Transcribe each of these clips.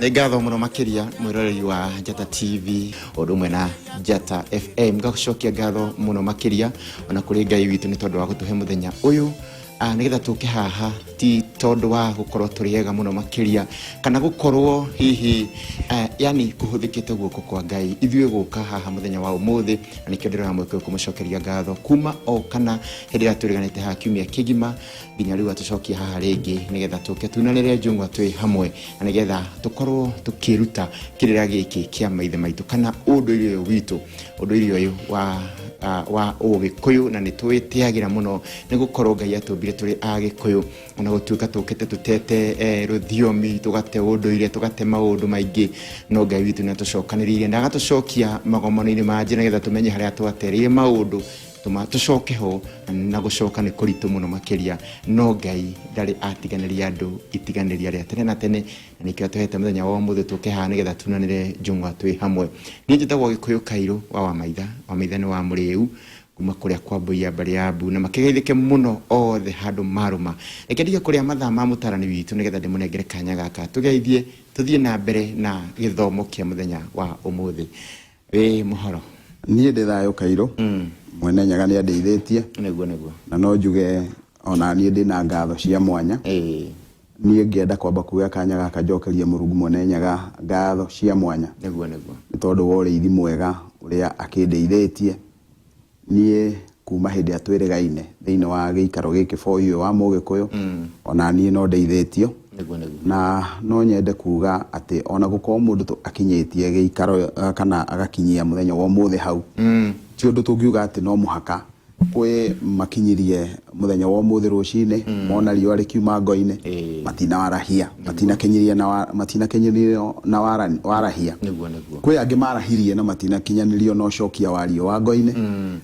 Nĩ ngatho mũno makĩria mwĩroreri wa Njata TV ũndũ ũmwe na Njata FM. Ngacokia ngatho mũno makĩria ona kũrĩ Ngai witũ nĩ tondũ wa gũtũhe mũthenya ũyũ, nĩgetha tũke haha, ti tondũ wa gũkorwo tũrĩ ega mũno makĩria kana gũkorwo hihi yani kũhũthĩkĩte guoko kwa Ngai ithuĩ gũka haha mũthenya wa ũmũthĩ. Na nĩkĩo ndĩroya mweke ũyũ kũmũcokeria ngatho kuma o kana hĩndĩ ĩrĩa twĩrĩganĩte haha kiumia kĩgima nginya rĩu atũcokie haha rĩngĩ, nĩgetha tũke tunanĩre njũng'wa twĩ hamwe na nĩgetha tũkorwo tũkĩruta kĩrĩra gĩkĩ kĩa maithe maitũ kana ũndũire ũyũ witũ, ũndũire ũyũ wa Ũgĩkũyũ. Na nĩ tũwĩtĩagĩra mũno nĩ gũkorwo Ngai atũmbire tũrĩ Agĩkũyũ, ona gũtuĩka tũkĩte tũtete rũthiomi, tũgate ũndũire, tũgate maũndũ maingĩ, no Ngai witũ nĩ atũcokanĩrĩirie na agatũcokia magomano-inĩ ma njĩra nĩgetha tũmenye harĩa twatereire maũndũ, tũma tũcoke ho. Na gũcoka nĩ kũritũ mũno makĩria, no Ngai ndarĩ atiganĩria andũ itiganĩria rĩa tene na tene, na nĩkĩo atũhete mũthenya wa ũmũthĩ tũke haha nĩgetha tunanĩre njũng'wa twĩ hamwe. Niĩ njĩtagwo Gĩkũyũ Kairũ wa Wamaitha. Wamaitha nĩ wa Mũrĩu kuma kũrĩa kwa Mbũi ya mbarĩ ya Mbu, na makĩgeithĩke mũno othe handũ marũma. Reke ndige kũrĩa mathaa ma mũtarani witũ nĩgetha ndĩmũnengere kanya gaka tũgeithie, tũthiĩ na mbere na gĩthomo kĩa mũthenya wa ũmũthĩ. Wĩ mũhoro? Niĩ ndĩ thayũ, Kairũ. Mwene Nyaga nĩ andeithĩtie. Nĩguo, nĩguo. Na no njuge ona niĩ ndĩna ngatho cia mwanya. Niĩ ngĩenda kwamba kuoya kanya gaka njokerie Mũrungu Mwene Nyaga ngatho cia mwanya. Nĩguo, nĩguo. Nĩ tondũ wa ũrĩithi mwega ũrĩa akĩndeithĩtie. Niĩ kuma hĩndĩ ĩrĩa twĩrĩgaine thĩinĩ wa gĩikaro gĩkĩ for you wa Mũgĩkũyũ, ona niĩ no ndeithĩtio. Nĩguo, nĩguo. Na no nyende kuga atĩ ona gũkorwo mũndũ akinyĩtie gĩikaro kana agakinyia mũthenya wa ũmũthĩ hau, ti ũndũ tũngiuga atĩ no mũhaka. Kwĩ makinyirie mũthenya wa ũmũthĩ rũcinĩ, mona riũa rĩkiuma ngo-inĩ, matinawarahia, matinakinyirie na matinakinyirio na warahia. Nĩguo, nĩguo. Kwĩ angĩ marahirie na matinakinyanĩrio na ũcokia wa riũa ngo-inĩ.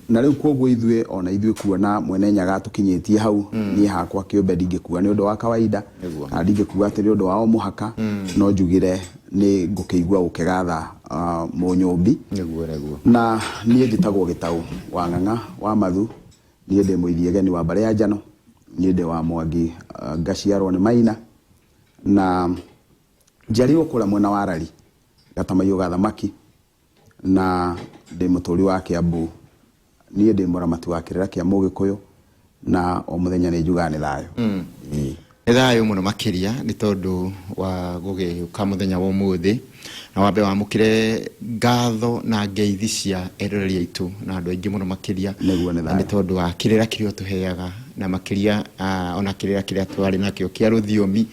Na rĩu koguo ithuĩ ona ithuĩ kuona Mwene Nyaga atũkinyĩtie hau, niĩ hakwa kĩũmbe ndingĩkua nĩ ũndũ wa kawaida, kana ndingĩkua atĩ nĩ ũndũ wa o mũhaka, no njugire nĩ ngũkĩigua gũkĩgatha Mũnyũmbi. Nĩguo, nĩguo. Na niĩ njĩtagwo Gĩtaũ wa Ng'ang'a wa Mathu, niĩ ndĩ mũithiegeni wa mbarĩ ya Njano, niĩ ndĩ wa Mwangi, ngaciarwo nĩ Maina, na njiarĩirwo kũrĩa mwena wa Rari, Gatamaiyũ ga Thamaki, na ndĩ mũtũri wa Kiambu. Niĩ ndĩ mũramati wa kĩrĩra kĩa Mũgĩkũyũ, na o mũthenya nĩ njugaga nĩ thayũ. Ĩĩ. Nĩ thayũ mũno makĩria nĩ tondũ wa gũgĩũka mũthenya wa ũmũthĩ, na wambe wamũkĩre ngatho na ngeithi cia eroreri aitũ na andũ aingĩ mũno makĩria. Nĩguo, nĩ thayũ. Nĩ tondũ wa kĩrĩra kĩrĩa ũtũheaga, na makĩria ona kĩrĩra kĩrĩa twarĩ nakĩo kĩa rũthiomi.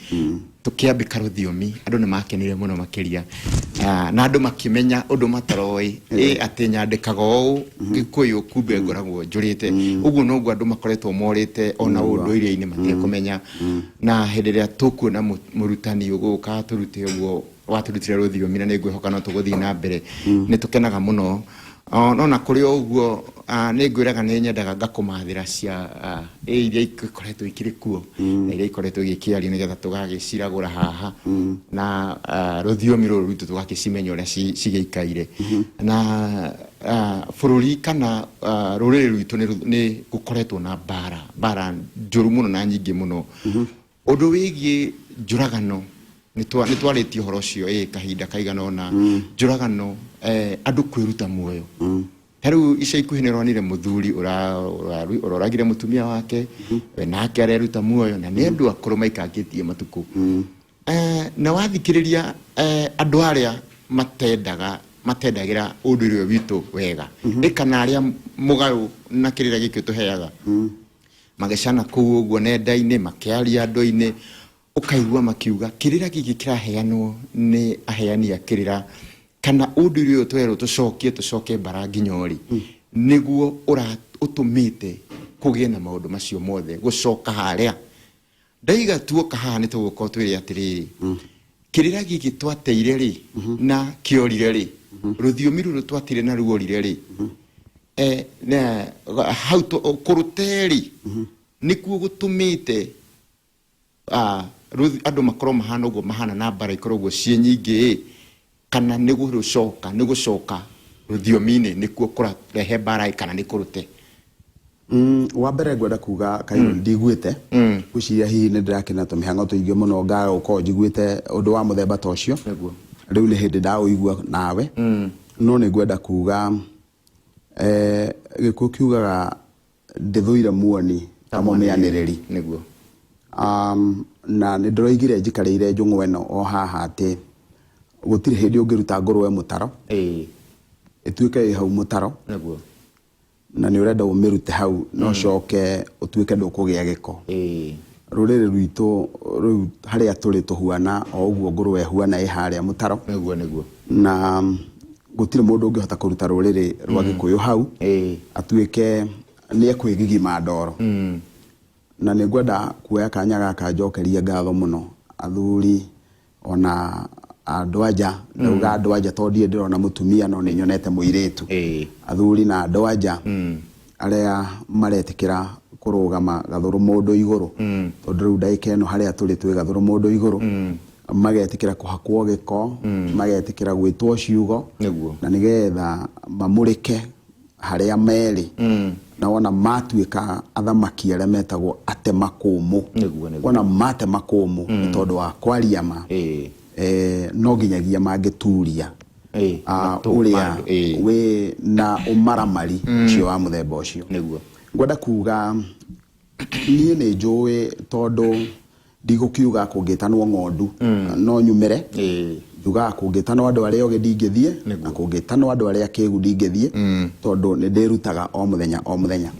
Tũkĩambĩka rũthiomi andũ nĩ makenire mũno makĩria, na andũ makĩmenya ũndũ mataroĩ, ĩ atĩ nyandĩkaga ũũ Gĩkũyũ, kumbe ngoragwo njũrĩte ũguo. Noguo andũ makoretwo morĩte ona ũndũire-inĩ matekũmenya. Na hĩndĩ ĩrĩa tũkuona mũrutani ũgũka tũrute ũguo watũrutire rũthiomi, na nĩ ngwĩhoka no tũgũthiĩ na mbere, nĩ tũkenaga mũno. No na kũrĩ o ũguo, nĩ ngwĩraga nĩ nyendaga ngakũmathĩra cia iria ikoretwo ikĩrĩ kuo na iria ikoretwo igĩkĩario, nĩgetha tũgagĩciragũra haha na rũthiomi rũrũ rwitũ, tũgakĩcimenya ũrĩa cigĩikaire na bũrũri kana rũrĩrĩ rwitũ. Nĩ gũkoretwo na mbara, mbara njũru mũno na nyingĩ mũno, ũndũ wĩgiĩ njũragano. Nĩ twarĩtie ũhoro ũcio kahinda kaigana ũna, njũragano, andũ kwĩruta muoyo. Ta rĩu ica ikuhĩ nĩ ũronire mũthuri ũroragire mũtumia wake, we nake areruta muoyo, na nĩ andũ akũrũ maikangĩtie matukũ. Na wathikĩrĩria andũ arĩa matendaga matendagĩra ũndũire ũyũ witũ wega, ĩ kana arĩa mũgarũ na kĩrĩra gĩkĩ tũheaga, magĩcana kũu ũguo nenda-inĩ, makĩaria andũ-inĩ, ũkaigua makiuga kĩrĩra gĩkĩ kĩraheanwo nĩ aheani a kĩrĩra kana ũndũire ũyũ twerwo tũcokie, tũcoke mbara nginya ũrĩ nĩguo ũtũmĩte kũgĩe na maũndũ macio mothe gũcoka harĩa. Ndaiga tuoka haha nĩ tũgũkorwo twĩre atĩrĩrĩ, kĩrĩra gĩkĩ twateire rĩ na kĩorire rĩ, rũthiomi rũrũ twateire na ruorire rĩ, hau kũrũte rĩ, nĩkuo gũtũmĩte andũ makorwo mahana ũguo mahana na mbara ikorwo ũguo ciĩ nyingĩ ĩ, kana nĩ gũrũcoka, nĩ gũcoka rũthiomi-inĩ nĩkuo kũrarehe mbara ĩ, kana nĩ kũrũte? Wa mbere ngwenda kuga Kairũ ndiguĩte, ngwĩciria hihi nĩ ndĩrakĩna tũmĩhang'o tũingĩ mũno ngaga gũkorwo njiguĩte ũndũ wa mũthemba ta ũcio. Rĩu nĩ hĩndĩ ndaũigua nawe. No nĩ ngwenda kuga Gĩkũyũ kiugaga ndĩthũire muoni ta mũmĩanĩrĩri. Na nĩ ndĩroigire njikarĩire njũng'wa ĩno o haha atĩ gũtirĩ hĩndĩ ũngĩruta ngũrũwe mũtaro ĩtuĩke ĩ hau mũtaro na nĩ ũrenda ũmĩrute hau na ũcoke ũtuĩke ndũkũgĩa gĩko. Rũrĩrĩ rwitũ rĩu harĩa tũrĩ tũhuana o ũguo ngũrũwe ĩhuana ĩ harĩa mũtaro. Na gũtirĩ mũndũ ũngĩhota kũruta rũrĩrĩ rwa Gĩkũyũ hau atuĩke nĩ ekwĩgigima ndoro. Na nĩ ngwenda kuoya kanya gaka njokerie ngatho mũno athuri ona andũ anja, ndauga andũ anja tondũ ndirĩ ndĩrona mũtumia no nĩ nyonete mũirĩtu. Athuri na andũ anja arĩa maretĩkĩra kũrũgama gathũrũ mũndũ igũrũ, tondũ rĩu ndagĩka ĩno harĩa tũrĩ twĩ gathũrũ mũndũ igũrũ, magetĩkĩra kũhakwo gĩko, magetĩkĩra gwĩtwo ciugo, na nĩgetha mamũrĩke harĩa merĩ, na wona matuĩka athamaki arĩa metagwo atemakũmũ. Wona matemakũmũ nĩ tondũ wa kwaria ma, no nginyagia mangĩturia ũrĩa wĩ na ũmaramari ũcio wa mũthemba ũcio. Ngwenda kuga niĩ nĩ njũĩ tondũ ndigũkiuga kũngĩtanwo ng'ondu no nyumĩre, njugaga kũngĩtanwo andũ arĩa ogĩ ndingĩthiĩ, na kũngĩtanwo andũ arĩa akĩgu ndingĩthiĩ, tondũ nĩ ndĩrutaga o mũthenya o mũthenya.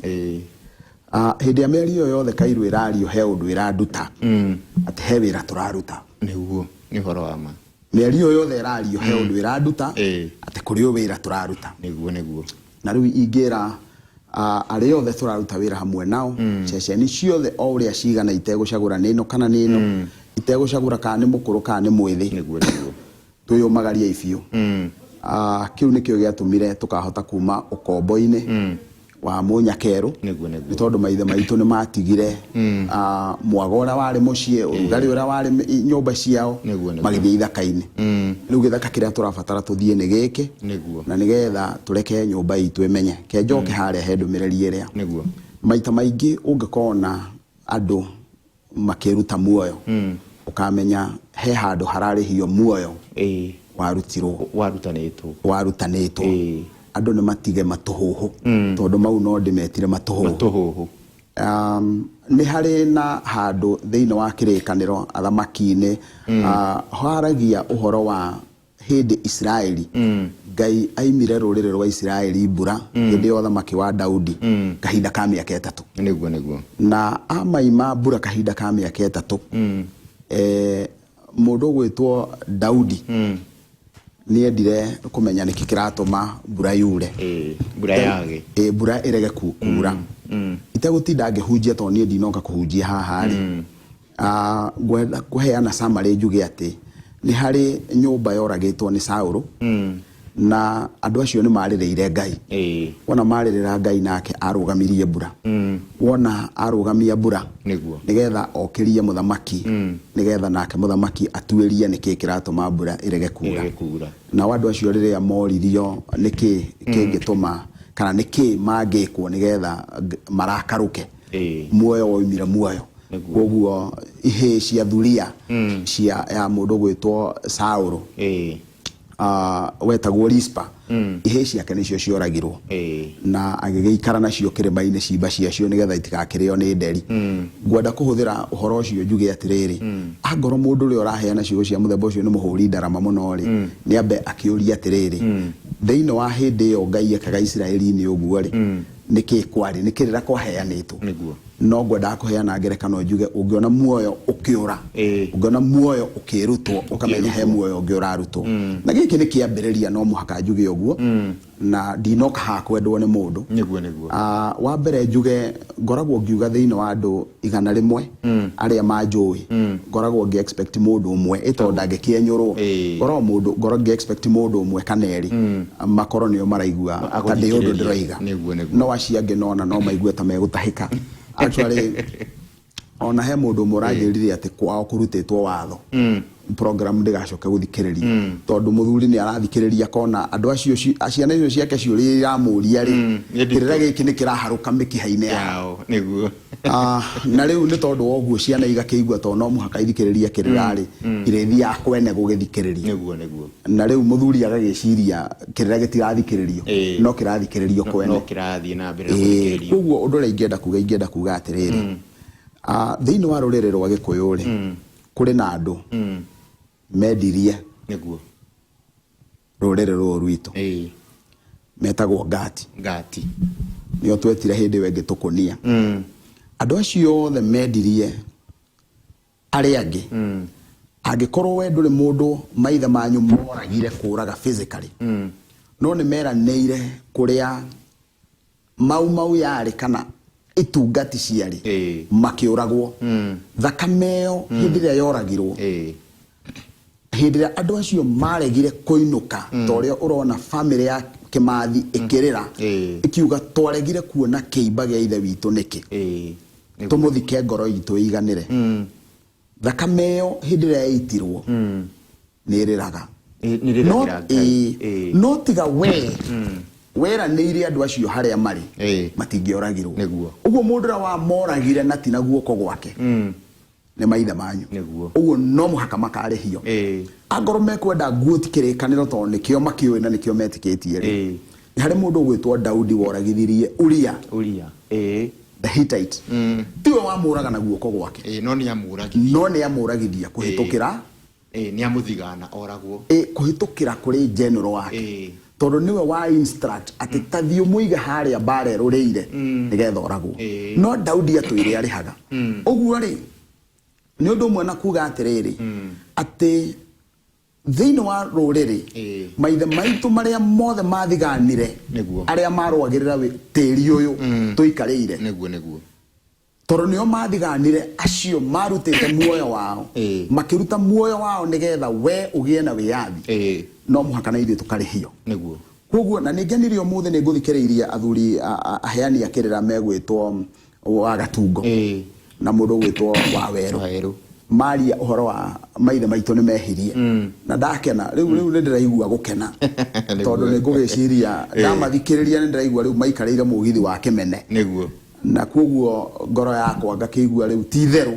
Hĩndĩ ya mĩario ĩyo yothe Kairũ ĩrario he ũndũ ĩranduta, atĩ he wĩra tũraruta. Nĩguo, nĩ ũhoro wa ma. Mĩario ĩyo yothe ĩrario he ũndũ ĩranduta, atĩ kũrĩ o wĩra tũraruta. Nĩguo, nĩguo. Na rĩu ingĩra arĩa othe tũraruta wĩra hamwe nao, ceceni ciothe o ũrĩa cigana itegũcagũra nĩ ĩno kana nĩ ĩno, itegũcagũra kana nĩ mũkũrũ kana nĩ mwĩthĩ, Nĩguo, nĩguo. Twĩyũmagariei biũ. Kĩu nĩkĩo gĩatũmire tũkahota kuma ũkombo-inĩ wa mũnyakerũ, Nĩguo, nĩguo. nĩ tondũ maithe maitũ nĩ matigire mwago ũrĩa warĩ mũciĩ, ũrugarĩ ũrĩa warĩ nyũmba ciao, Nĩguo, nĩguo. magĩthiĩ ithaka-inĩ. Rĩu gĩthaka kĩrĩa tũrabatara tũthiĩ nĩ gĩkĩ, na nĩgetha tũreke nyũmba itũ ĩmenye. Ke njoke harĩa he ndũmĩrĩri ĩrĩa. Maita maingĩ ũngĩkona andũ makĩruta muoyo, ũkamenya he handũ hararĩhio muoyo warutirwo. Warutanĩtwo. Warutanĩtwo. Andũ nĩ matige matũhũhũ, tondũ mau no ndĩmetire matũhũhũ. Matũhũhũ. Nĩ harĩ na handũ thĩinĩ wa kĩrĩkanĩro athamaki-inĩ, haragia ũhoro wa hĩndĩ Isiraeli, Ngai aimire rũrĩrĩ rwa Isiraeli mbura hĩndĩ ya ũthamaki wa Daudi kahinda ka mĩaka 3. Nĩguo, nĩguo. Na amaima mbura kahinda ka mĩaka 3, mũndũ ũgwĩtwo Daudi nĩ endire kũmenya nĩkĩ kĩratũma mbura yure. Mbura yage. Mbura ĩrege kuura. Itegũtinda ngĩhunjia tondũ niĩ ndinoka kũhunjia haha rĩ. Ngwenda kũheana summary njuge atĩ nĩ harĩ nyũmba yoragĩtwo nĩ Saũlũ, na andũ acio nĩ marĩrĩire Ngai. Wona marĩrĩra Ngai nake arũgamirie mbura. Wona arũgamia mbura, nĩgetha okĩrie mũthamaki, nĩgetha nake mũthamaki atuĩrie nĩkĩ kĩratũma mbura ĩrege kuura. Ĩrege kuura. Nao andũ acio rĩrĩa moririo nĩkĩ kĩngĩtũma kana nĩkĩ mangĩkwo nĩgetha marakarũke, muoyo woimire muoyo. Koguo ihĩĩ cia thuria cia ya mũndũ gwĩtwo Saũlũ, wetagwo Rispa, ihĩĩ ciake nĩcio cioragirwo, na agĩgĩikara nacio kĩrĩma-inĩ cimba ciacio nĩgetha itigakĩrĩo nĩ nderi. Ngwenda kũhũthĩra ũhoro ũcio njuge atĩrĩrĩ, angorwo mũndũ ũrĩa ũraheana ciugo cia mũthemba ũcio nĩ mũhũri ndarama mũno rĩ, nĩ ambe akĩũrie atĩrĩrĩ, thĩinĩ wa hĩndĩ ĩyo Ngai ekaga Isiraeli-inĩ ũguo rĩ, nĩkĩ kwarĩ, nĩ kĩrĩra kwaheanĩtwo? No ngwendaga kũheana ngerekano njuge ũngĩona muoyo ũkĩũra, ũngĩona muoyo ũkĩrutwo, ũkamenya he muoyo ũngĩ ũrarutwo. Na gĩkĩ nĩ kĩambĩrĩria, no mũhaka njuge ũguo, na ndinoka haha kwendwo nĩ mũndũ. Nĩguo, nĩguo. Wa mbere njuge ngoragwo ngiuga thĩinĩ wa andũ 100 arĩa manjũĩ, ngoragwo ngĩ expect mũndũ ũmwe, ĩ tondũ ndangĩkĩenyũrwo. Ngoragwo mũndũ, ngoragwo ngĩ expect mũndũ ũmwe kana erĩ, makorwo nĩo maraigua ta ndĩ ũndũ ndĩroiga. Nĩguo, nĩguo. No acio angĩ nona no maigue ta megũtahĩka. Actually, Ona he mũndũ ũmwe ũranjĩrire atĩ kwao kũrutĩtwo watho program ndĩgacoke gũthikĩrĩria, tondũ mũthuri nĩ arathikĩrĩria akona andũ acio ciana icio ciake ciũria iramũria rĩ, nĩ nditũ. Kĩrĩra gĩkĩ nĩ kĩraharũka mĩkiha-inĩ yao. Yao nĩguo. Ah, na rĩu nĩ tondũ wa ũguo ciana igakĩigua tondũ no mũhaka ithikĩrĩrie kĩrĩra rĩ, irĩthiaga kwene gũgĩthikĩrĩria. Nĩguo nĩguo. Na rĩu mũthuri agagĩciria kĩrĩra gĩtirathikĩrĩrio, no kĩrathikĩrĩrio kwene. No kĩrathiĩ na mbere na gũthikĩrĩrio. Koguo ũndũ ũrĩa ingĩenda kuga atĩrĩrĩ, thĩinĩ wa rũrĩrĩ rwa Gĩkũyũ rĩ, kũrĩ na andũ mendirie rũrĩrĩ rũrũ rwitũ, metagwo ngati. Ngati. Nĩo twetire hĩndĩ ĩyo ĩngĩ tũkũnia. Andũ acio othe mendirie arĩa angĩ. Angĩkorwo we ndũrĩ mũndũ maithe manyu moragire kũraga physically, no nĩ meranĩire kũrĩa Mau Mau yarĩ kana itungati ciarĩ, makĩũragwo, thakame ĩyo hĩndĩ ĩrĩa yoragirwo, hĩndĩ ĩrĩa andũ acio maregire kũinũka, ta ũrĩa ũrona famĩlĩ ya Kĩmathi ĩkĩrĩra, ĩkiuga twaregire kuona kĩimba gĩa ithe witũ nĩkĩ, tũmũthike ngoro itũ ĩiganĩre. Thakame ĩyo hĩndĩ ĩrĩa yaitirwo nĩ ĩrĩraga. Nĩ No ĩrĩragĩra Ngai. No tiga we weranĩire andũ acio harĩa marĩ, matingĩoragirwo. Ũguo mũndũ ũrĩa wamoragire na ti na guoko gwake nĩ maithe manyu. Ũguo no mũhaka makarĩhio. Angorwo mekwenda nguoti kĩrĩkanĩro, tondũ nĩkĩo makĩũĩ na nĩkĩo metĩkĩtie rĩ, nĩ harĩ mũndũ ũgwĩtwo Daudi woragithirie Uria Uria. The Hittite. Tiwe wamũraga na guoko gwake, No nĩ amũragithia. No nĩ amũragithia kũhĩtũkĩra Nĩ amũthigana oragwo. Kũhĩtũkĩra kũrĩ general wake, tondũ nĩwe wa instruct atĩ ta thiĩ ũmũige harĩa mbara ĩrũrĩire nĩgetha oragwo. No Daudi atũire arĩhaga. Ũguo rĩ, nĩ ũndũ ũmwe na kuga atĩrĩrĩ, atĩ thĩinĩ wa rũrĩrĩ maithe maitũ marĩa mothe mathiganire, arĩa marũagĩrĩra tĩri ũyũ tũikarĩire, Nĩguo nĩguo. Tondũ nĩo mathiganire, acio marutĩte muoyo wao, makĩruta muoyo wao nĩgetha we ũgĩe na wĩyathi, no mũhaka na ithuĩ tũkarĩhio. Koguo na nĩ ngenire ũmũthĩ nĩ ngũthikĩrĩirie athuri aheani a kĩrĩra megwĩtwo wa Gatungo na mũndũ ũgwĩtwo wa Werũ, Wawerũ. Maria ũhoro wa maithe maitũ nĩ mehirie, na ndakena rĩu nĩ ndĩraigua gũkena, tondũ nĩ ngũgĩciria ndamathikĩrĩria nĩ ndĩraigua rĩu maikarĩire mũgithi wa kĩmene. Na koguo ngoro yakwa ngakĩigua rĩu ti itherũ.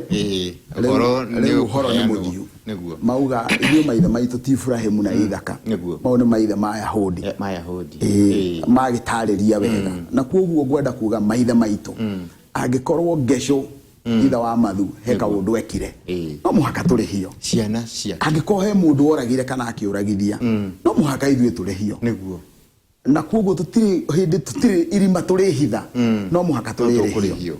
Ũhoro nĩ Rĩu ũhoro nĩ ũkũheanwo. Mũthiu. Mauga ithuĩ maithe maitũ ti Ibrahimu na Ithaka. Mau nĩ maithe ma Yahudi. Mayahudi. Magĩtarĩria wega. Na koguo ngwenda kuga maithe maitũ, angĩkorwo Ngecũ ithe wa Mathu he kaũndũ ekire, no mũhaka tũrĩhio. Ciana ciake. Angĩkorwo he mũndũ woragire kana akĩũragithia, no mũhaka ithuĩ tũrĩhio. Na koguo tũtirĩ hĩndĩ, tũtirĩ irima tũrĩhitha, no mũhaka No tũrĩrĩhio. Tũkũrĩhio.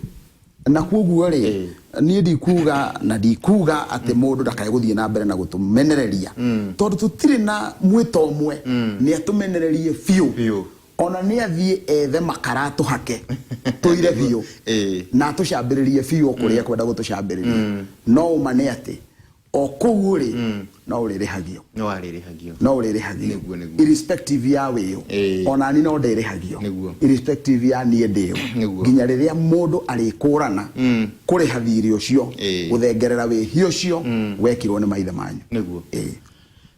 Na koguo rĩ, niĩ ndikuga na ndikuga atĩ mũndũ ndakae gũthiĩ na mbere na gũtũmenereria, tondũ tũtirĩ na mwĩto ũmwe. Nĩ atũmenererie biũ. Biũ. Ona nĩ athiĩ ethe makara atũhake tũire biũ, na atũcambĩrĩrie biũ o kũrĩa ekwenda gũtũcambĩrĩria, no ũma nĩ atĩ o kũu rĩ, no ũrĩrĩhagio. No arĩrĩhagio. No ũrĩrĩhagio. Nĩguo, nĩguo. Irrespective ya wĩũ. Ona ni no ndĩrĩhagio. Irrespective ya niĩ ndĩũ. Nginya rĩrĩa mũndũ arĩkũrana kũrĩha thirĩ ũcio, gũthengerera wĩhia ũcio wekirwo nĩ maithe manyu.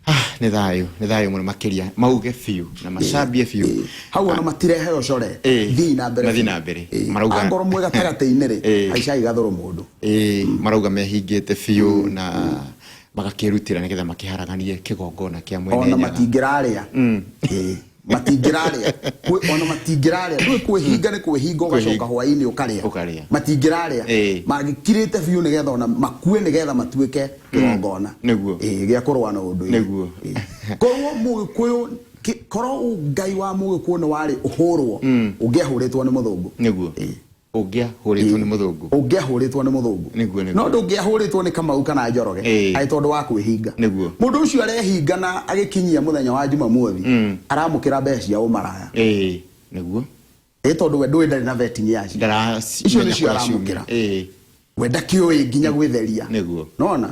Ah, nĩ thayũ, nĩ thayũ mũno makĩria. Mauge biũ na macambie biũ. Hau ona matireheo core. Thiĩ na mbere Mathiĩ biũ. Na mbere. Marauga Angorwo mwĩ gatagatĩ-inĩ rĩ, haicai gathũrũ mũndũ. Marauga mehingĩte biũ na magakĩrutĩra nĩgetha makĩharaganie kĩgongona kĩa Mwene Ona Nyaga. Matingĩrarĩa. Matingĩrarĩa. Ona matingĩrarĩa, ndũĩ kwĩhinga nĩ kwĩhinga, ũgacoka hwaĩ-inĩ ũkarĩa. Ũkarĩa. Matingĩrarĩa. Mangĩkirĩte biũ nĩgetha ona makue, nĩgetha matuĩke kĩgongona gĩa kũrũa na ũndũire. Korwo Mũgĩkũyũ korwo Ngai wa Mũgĩkũyũ nĩ warĩ ũhũrwo, ũngĩahũrĩtwo nĩ mũthũngũ. Ũngĩahũrĩtwo nĩ mũthũngũ. Ũngĩahũrĩtwo nĩ mũthũngũ. Nĩguo. No ndũngĩahũrĩtwo nĩ Kamau kana Njoroge, aĩ tondũ wa kwĩhinga. Mũndũ ũcio arehinga na agĩkinyia mũthenya wa Jumamothi, aramũkĩra mbeca cia ũmaraya. Ĩĩ nĩguo Ĩ tondũ we ndũĩ ndarĩ na vetting yacio. Ndara Icio nĩcio aramũkĩra. We ndakĩũĩ nginya gwĩtheria. Nona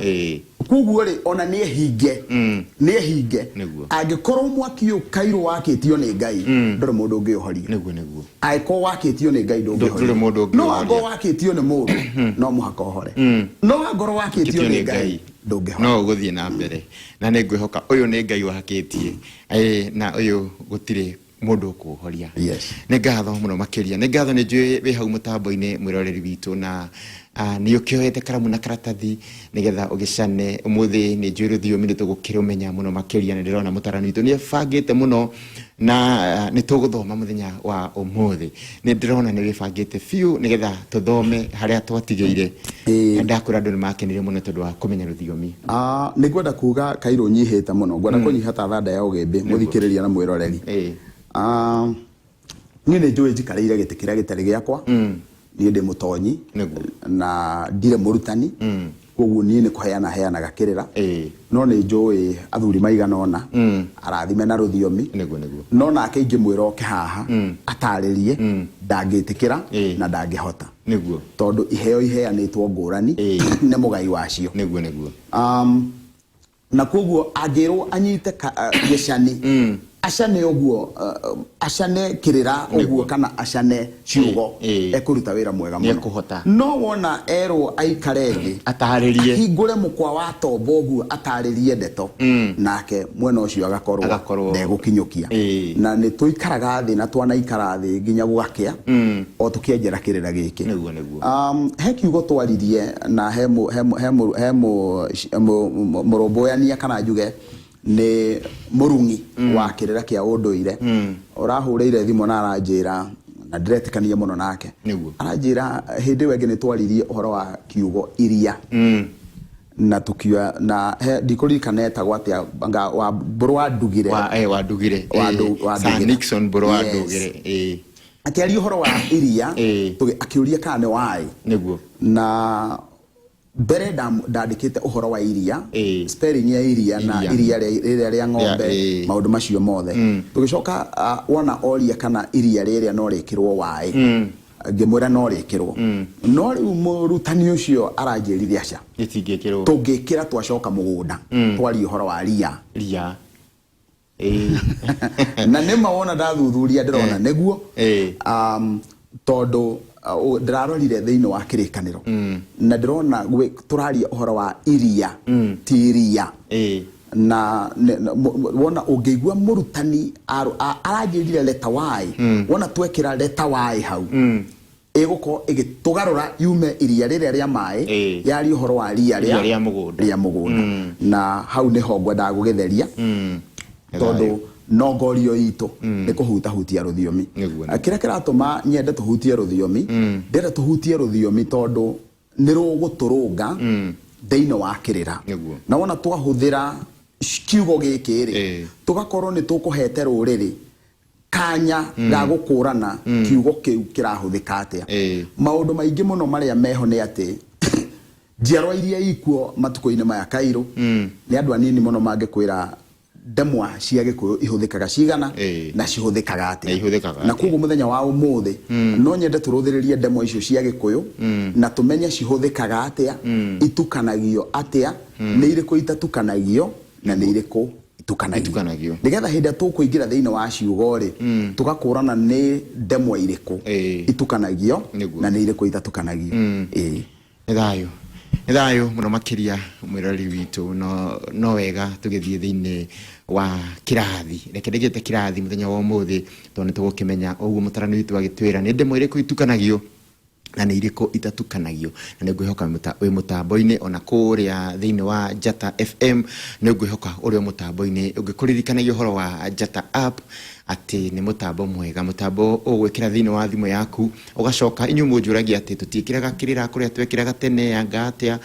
koguo rĩ, ona nĩ ehinge, nĩ ehinge. Angĩkorwo mwaki ũyũ kairũ wakĩtio nĩ Ngai, ndũrĩ mũndũ ũngĩũhoria. Nĩguo nĩguo. Angĩkorwo wakĩtio nĩ Ngai, ndũngĩhoria. Ndũrĩ mũndũ No ũngĩũhoria. angorwo wakĩtio nĩ mũndũ, no mũhaka ũhore. No angorwo wakĩtio Kĩtio nĩ nĩ Ngai, Ngai, ndũngĩhora. No ũgũthiĩ na mbere, na nĩ ngwĩhoka ũyũ nĩ Ngai wakĩtie. Na ũyũ gũtirĩ mũndũ ũkũũhoria. Nĩ ngatho mũno makĩria, nĩ ngatho. Nĩ njũĩ wĩ hau mũtambo-inĩ, mwĩroreri witũ, na nĩ ũkĩoete karamu na karatathi nĩgetha ũgĩcane. Ũmũthĩ nĩ njũĩ rũthiomi nĩ tũgũkĩrũmenya mũno makĩria. Nĩ ndĩrona mũtarani witũ nĩ ebangĩte mũno na nĩ tũgũthoma mũthenya wa ũmũthĩ. Nĩ ndĩrona nĩ wĩbangĩte biũ nĩgetha tũthome harĩa twatigĩire. Ndakwĩra andũ nĩ makenire mũno tondũ wa kũmenya rũthiomi. Ah, nĩ ngwenda kuga kairũ nyihĩte mũno, ngwenda kũnyiha ta thanda ya ũgĩmbĩ, mũthikĩrĩria na mwĩroreri. Ah, niĩ nĩ njũĩ njikarĩire gĩtĩ kĩrĩa gĩtarĩ gĩakwa. Niĩ ndĩ mũtonyi na ndirĩ mũrutani, koguo niĩ nĩ kũheana heanaga kĩrĩra. No nĩ njũĩ athuri maigana ũna arathime na rũthiomi. Nĩguo nĩguo. No nake ingĩmwĩra oke haha atarĩrie, ndangĩtĩkĩra na ndangĩhota, tondũ iheo iheanĩtwo ngũrani nĩ mũgai wacio. Nĩguo nĩguo. Na koguo angĩrwo anyite gĩcani, acane ũguo, acane kĩrĩra ũguo kana acane ciugo, ekũruta wĩra mwega mũno. Nĩekũhota. No wona erwo aikare thĩ atarĩrie, ahingũre mũkwa wa tombo ũguo atarĩrie ndeto, nake mwena ũcio agakorwo Agakorwo ndegũkinyũkia. Na nĩ tũikaraga thĩ na twanaikara thĩ nginya gũgakĩa o tũkĩenjera kĩrĩra gĩkĩ. Nĩguo nĩguo. He kiugo twaririe na he mũ- he mũ- he mũ- he mũ- mũ- mũ- mũrũmbũyania, kana njuge nĩ mũrung'i wa kĩrĩra kĩa ũndũire, ũrahũrĩire thimũ na aranjĩra, na ndĩretĩkania mũno nake. Aranjĩra hĩndĩ ĩyo ĩngĩ nĩ twaririe ũhoro wa kiugo iria na tukiuga na he ndikũririkana etagwo atĩa, anga wa mbũrũ wa ndugire. Wa wandugire. Wa Sir Ndugire. Nixon Mbũrũ wa Yes. Ndugire. Akĩaria ũhoro wa iria, akĩũria kana nĩ waĩ. Na mbere ndandĩkĩte ũhoro wa iria, spelling ya iria na Iria. Iria rĩrĩa rĩa ng'ombe, maũndũ macio mothe. Tũgĩcoka wona oria kana iria rĩrĩa no rĩkĩrwo waĩ, ngĩmwĩra no rĩkĩrwo. No rĩu mũrutani ũcio aranjĩrire aca, Gĩtingĩkĩrwo. Tũngĩkĩra twacoka mũgũnda twarie ũhoro wa ria. Ria. Na nĩma wona ndathuthuria ndĩrona nĩguo, tondũ ndĩrarorire thĩinĩ wa kĩrĩkanĩro na ndĩrona tũraria ũhoro wa iria, ti iria. Na wona ũngĩigua mũrutani aranjĩrire leta y, wona twekĩra leta y hau, ĩgũkorwo ĩgĩtũgarũra yume iria rĩrĩa rĩa maĩ, yaria ũhoro wa ria Ria rĩa mũgũnda. Rĩa mũgũnda. Na hau nĩho ngwendaga gũgĩtheria, tondũ no ngorio itũ nĩ kũhutahutia rũthiomi. Nĩguo. Kĩrĩa kĩratũma nyende tũhutie rũthiomi, ndĩrenda tũhutie rũthiomi tondũ nĩ rũgũtũrũnga thĩinĩ wa kĩrĩra. Na wona twahũthĩra kiugo gĩkĩ rĩ, tũgakorwo nĩ tũkũhete rũrĩrĩ kanya ga gũkũrana kiugo kĩu kĩrahũthĩka atĩa. Maũndũ maingĩ mũno marĩa meho nĩ atĩ njiarwa iria ikuo matukũ-inĩ maya kairũ, nĩ andũ anini mũno mangĩkwĩra ndemwa cia Gĩkũyũ ihũthĩkaga cigana na cihũthĩkaga Na atĩa. ihũthĩkaga Na atĩa. koguo mũthenya wa ũmũthĩ no nyende tũrũthĩrĩrie ndemwa icio cia Gĩkũyũ na tũmenye cihũthĩkaga atĩa, itukanagio atĩa, nĩ irĩkũ itatukanagio na nĩ irĩkũ itukanagio, Itukanagio. Nĩgetha hĩndĩ ĩrĩa tũkũingĩra thĩinĩ wa ciugo rĩ, tũgakũrana nĩ ndemwa irĩkũ itukanagio na nĩ irĩkũ itatukanagio. Nĩ thayũ, nĩ thayũ mũno makĩria, mwĩroreri witũ. No wega tũgĩthiĩ thĩinĩ wa kĩrathi, reke ndĩgĩte kĩrathi mũthenya wa ũmũthĩ, tondũ nĩ tũgũkĩmenya ũguo mũtarani witũ agĩtwĩra nĩ ndemwa irĩkũ itukanagio na nĩ irĩkũ itatukanagio. Na nĩ ngwĩhoka wĩ mũtambo-inĩ, ona kũrĩa thĩinĩ wa Njata FM nĩ ngwĩhoka ũrĩ o mũtambo-inĩ. Ũngĩkũririkanagia ũhoro wa Njata App atĩ nĩ mũtambo mwega, mũtambo ũgwĩkĩra thĩinĩ wa thimũ yaku, ũgacoka inyuĩ mũnjũragia atĩ tũtiĩkĩraga kĩrĩra kũrĩa twekĩraga tene anga atĩa.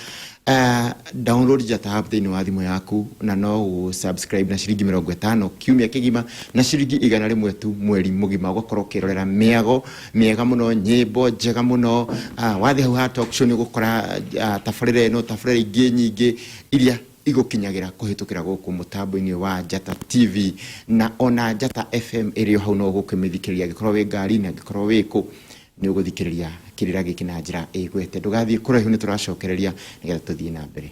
Download Njata App thĩinĩ wa thimũ yaku na no ũ subscribe na ciringi 50 kiumia kĩgima, na ciringi 100 tu mweri mũgima, ũgakorwo ũkĩrorera mĩago mĩega mũno, nyĩmbo njega mũno. Wathiĩ hau ha talk show nĩ ũgũkora tabarĩra ĩno, tabarĩra ingĩ nyingĩ iria igũkinyagĩra kũhĩtũkĩra gũkũ mũtambo-inĩ wa Njata TV, na ona Njata FM ĩrĩ o hau, no ũgũkĩmĩthikĩrĩria angĩkorwo wĩ ngari-inĩ, angĩkorwo wĩ kũ. Nĩ ũgũthikĩrĩria kĩrĩra gĩkĩ na njĩra ĩgwete. Ndũgathiĩ kũraihu, nĩ tũracokereria nĩgetha tũthiĩ na mbere.